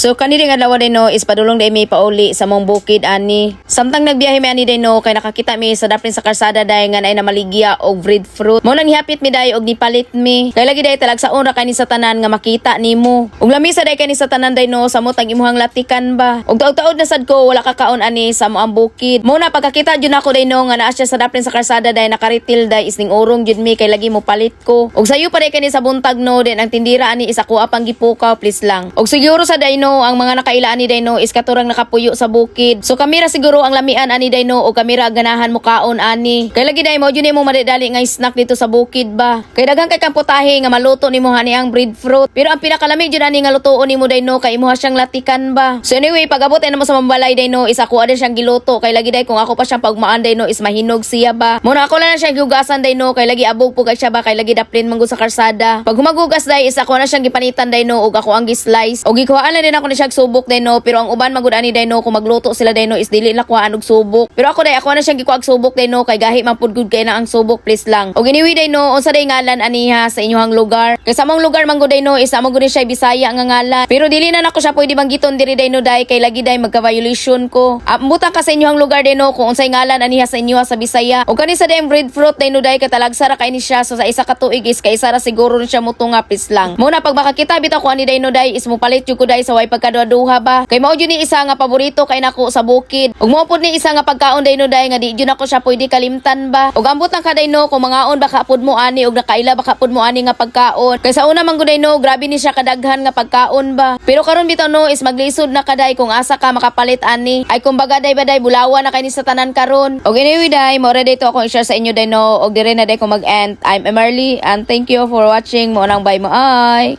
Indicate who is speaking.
Speaker 1: So kani ding adlaw day no is padulong day mi pauli sa mong bukid ani. Samtang nagbiyahe mi ani day no kay nakakita mi sa daplin sa karsada day nga naay namaligya og breadfruit. Mo nang hapit mi day og nipalit mi. Kay lagi day talagsaon ra kani sa tanan nga makita nimo. Ug lamisa day kani sa tanan day no samot ang imuhang latikan ba. Og taud-taud na sad ko wala kakaon ani sa mo ang bukid. Mo na pagkakita jud nako day no nga naa siya sa daplin sa karsada day nakaritil day is ning urong jud mi kay lagi mo palit ko. Og sayo pa day kani sa buntag no din ang tindira ani is ako pang gipukaw, please lang. Og siguro sa day no ang mga nakaila ani day no is katurang nakapuyo sa bukid. So kamira siguro ang lamian ani day no o kamira ganahan mo kaon ani. Kay lagi day mo jud nimo madidali nga snack dito sa bukid ba. Kay daghan kay kang putahe nga maluto nimo hani ang breadfruit. Pero ang pinakalami jud ani nga lutuon nimo day no kay imuha siyang latikan ba. So anyway, pag-abot ay namo sa mambalay day no is ako ada siyang giluto kay lagi day kung ako pa siyang paugmaan day no is mahinog siya ba. Muna ako lang na siyang gihugasan day no kay lagi abog po kay siya ba kay lagi daplin man gud sa karsada. Pag humagugas day is ako na siyang gipanitan day no ug ako ang gi-slice. Og gikuhaan na din ako ni siya og subok day no, pero ang uban magud ani day no kung magluto sila day no is dili na kuhaan og subok. Pero ako day ako na siyang gikuha og subok day no kay gahi man pud gud kay na ang subok, please lang. Og anyway day no, unsa day ngalan aniha sa inyong lugar? Kay sa among lugar man gud day no is amo gud ni siya Bisaya nga ngalan. Pero dili na nako siya pwede banggiton diri day no day kay lagi day magka-violation ko. Ambutang ka sa inyong lugar day no kung unsay ngalan aniha sa inyo sa Bisaya. Og kani sa day breadfruit day no day katalagsa ra kay ni siya, so sa isa ka tuig is kay isa ra siguro ni siya mutunga, please lang. Muna pag makakita bitaw ko ani day no day is mopalit jud ko day sa way pagkaduha ba. Kay mao jud ni isa nga paborito kay nako sa bukid. Ug mao pud ni isa nga pagkaon day no day nga di jud nako siya pwede kalimtan ba. Ug ambot lang ka day no kung mangaon baka pud mo ani ug nakaila baka pud mo ani nga pagkaon. Kay sa una man gud day no, grabe ni siya kadaghan nga pagkaon ba. Pero karon bitaw no is maglisod na kaday kung asa ka makapalit ani. Ay kumbaga day ba day bulawan na kay ni sa tanan karon. Og anyway day, mo ready to akong i-share sa inyo day no og dire na day ko mag-end. I'm Emerly and thank you for watching. Mo nang bye mo ay.